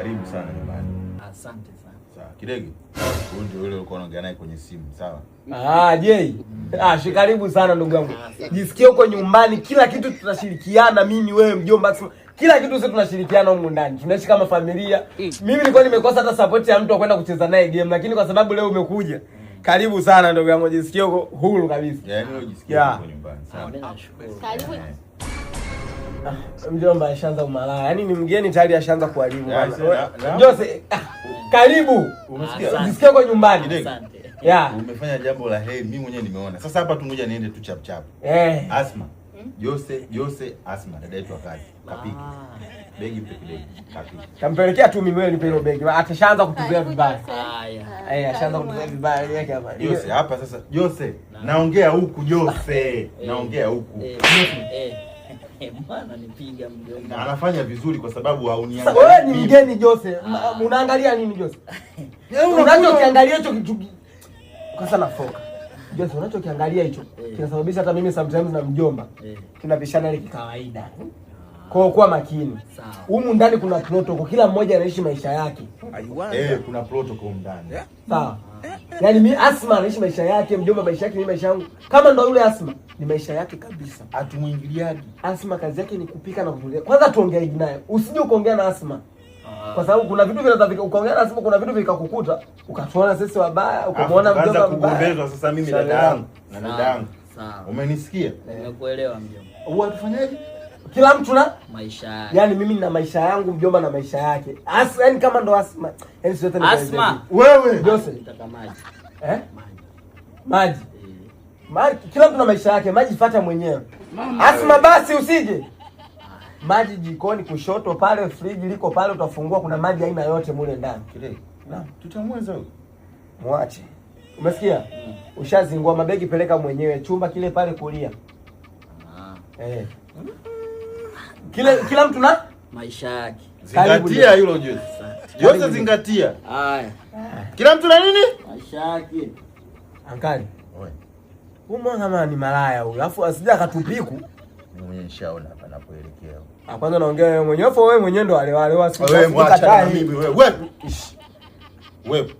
Karibu sana nyumbani. Asante sana. Sawa. Kidege. Huyu ndio yule ulikuwa unaongea naye kwenye simu, sawa? Ah, Jay. Ah, karibu sana ndugu yangu. Jisikie huko nyumbani, kila kitu tunashirikiana, mimi, wewe, mjomba, kila kitu sisi tunashirikiana humu ndani. Tunaishi kama familia. Mimi nilikuwa nimekosa hata support ya mtu wa kwenda kucheza naye game, lakini kwa sababu leo umekuja. Karibu sana ndugu yangu, jisikie huko huru kabisa. Yaani wewe jisikie huko nyumbani, sawa? Mimi nashukuru. Karibu. Mjomba ashaanza umalaya. Yaani ni mgeni tayari ashaanza kuharibu bwana. Jose, ah, karibu. Umesikia? Jisikie huko nyumbani. Kidege. Asante. Yeah. Umefanya jambo la heri, mimi mwenyewe nimeona. Sasa hapa tu ngoja niende tu chap chap. Eh. Asma. Jose, Jose, Asma, dada yetu wa kazi. Kapiki. Begi mpe Kidege. Kapiki. Kampelekea tu mimi, wewe nipe hilo begi. Atashaanza kutuzoea vibaya. Haya. Eh, ashaanza kutuzoea vibaya yake hapa. Jose, hapa sasa Jose, naongea huku Jose. Naongea huku. Bwana nipiga mjomba. Anafanya vizuri kwa sababu hauniangalii. Wewe ni mgeni Jose. Unaangalia nini Jose? Unachokiangalia hicho kitu. Kwanza nafoka. Jose, unachokiangalia hicho kinasababisha hata mimi sometimes na mjomba tunapishana ile kikawaida. Kwa hiyo kuwa makini. Sawa. Humu ndani kuna protocol, kila mmoja anaishi maisha yake. Kuna protocol ndani. Sawa. Yaani mimi Asma anaishi maisha yake, mjomba maisha yake, mimi maisha yangu. Kama ndo yule Asma, ni maisha yake kabisa. Hatumuingiliaji. Asma kazi yake ni kupika na kutulia. Kwanza tuongee naye. Usije ukaongea na Asma. Kwa sababu kuna vitu vinaweza ukaongea na Asma, kuna vitu vikakukuta, ukatuona sisi wabaya, ukamwona mjomba mbaya. Kugombezwa sasa mimi dada yangu na dada yangu. Sawa. Umenisikia? Nimekuelewa mjomba. Huwa tufanyaje? Kila mtu na maisha yake. Yaani mimi nina maisha yangu, mjomba na maisha yake. Asma, yani kama ndo Asma. Yaani siwezi Asma. Wewe Jose. Nitaka maji. Eh? Maji. Maji. Maji, kila mtu na maisha yake. Maji fuata mwenyewe. Asma basi usije. Maji jikoni kushoto pale, friji liko pale, utafungua kuna maji aina yote mule ndani. Kile. Naam. Tutamweza huyo. Mwache. Umesikia? Ushazingua mabegi, peleka mwenyewe chumba kile pale kulia. Eh. Kile kila mtu na maisha yake. Zingatia hilo Jose. Jose zingatia. Haya. Kila mtu na nini? Maisha yake. Ankali. Huyu mwana kama ni malaya huyu. Alafu asije akatupiku. Mimi mwenyewe nishaona hapa napoelekea. Ah, kwanza naongea wewe mwenyewe. Alafu wewe mwenyewe ndo wale wale wasi. Wewe mwacha na mimi wewe. Wewe. Wewe.